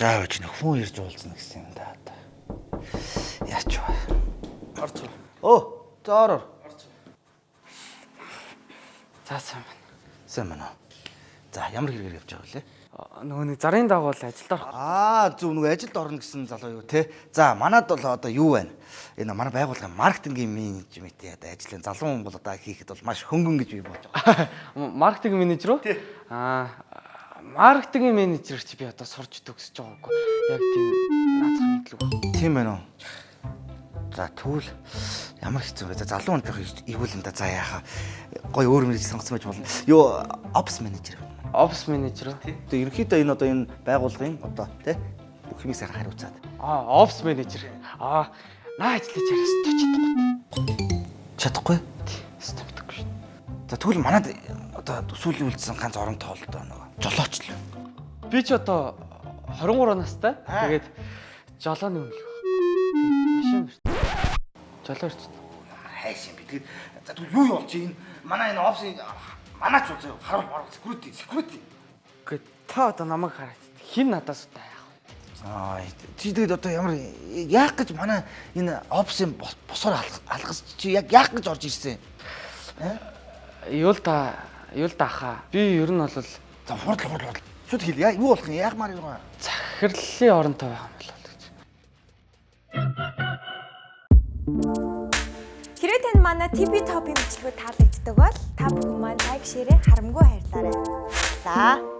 Жаа байж нөх хүн ирж уулзна гэсэн юм да одоо. Яач вэ? Орч. Өө, за ор ор. За сайн байна. Сайн байна уу? За ямар хэрэгээр явж байгаа вэ? Нөгөө нэг зарын дагуу л ажилд орох. Аа, зөв нөгөө ажилд орно гэсэн залуу юу те. За, манад бол одоо юу байна? Энэ манай байгууллагын маркетингийн менежментийн одоо ажлын залуу хүн бол одоо хийхэд бол маш хөнгөн гэж би бодож байгаа. Маркетинг менежер үү? Аа, маркетинг менежер чи би одоо сурч төгсөж байгаагүй. Яг тийм наацх мэдлэг байна. Тийм байна уу? За, тэгвэл ямар хэцүү вэ? За, залуу хүн жоох эвгүй юм да. За, яаха. Гой өөр мэрэгч сонгоцсон байж болно. Юу, ops менежер. Офс менежер үү? Тэгээ ерөнхийдөө энэ одоо энэ байгууллагын одоо тий бүх юмыг сайхан хариуцаад. Аа, офс менежер. Аа, наа ажиллаж яриас тоо чадахгүй. Чадахгүй. Өстө мэдгүй шүү. За тэгвэл манад одоо сүүлийн үлдсэн ганц орон тоолдоо нөгөө жолооч л. Би ч одоо 23 настай. Тэгээд жолооны өмнөх. Тэгээд машин барьсан. Жолоо ирч. Хайш юм би. Тэгээд за тэгвэл юу явуулчих энэ манай энэ офсын манаач уу заяа харуул маруул security security. Үгүй та одоо намайг хараад хин надаас одоо яах вэ? Аа чи тэгээд одоо ямар яах гэж манай энэ офсын босоор алгас чи яг яах гэж орж ирсэн? Юу л та юу л да хаа. Би ер нь бол За хурдл хурдл хурдл. Шүд хэл яа юу болох юм яахмаар юм. захирлын оронтой байгаа юм болоо л гэж. Хэрвээ танд манай TB Top-ийн бичлэгүүд таалагддаг бол та бүхэн маань лайк, шеэрээ харамгүй хайрлаарай. Баярлалаа.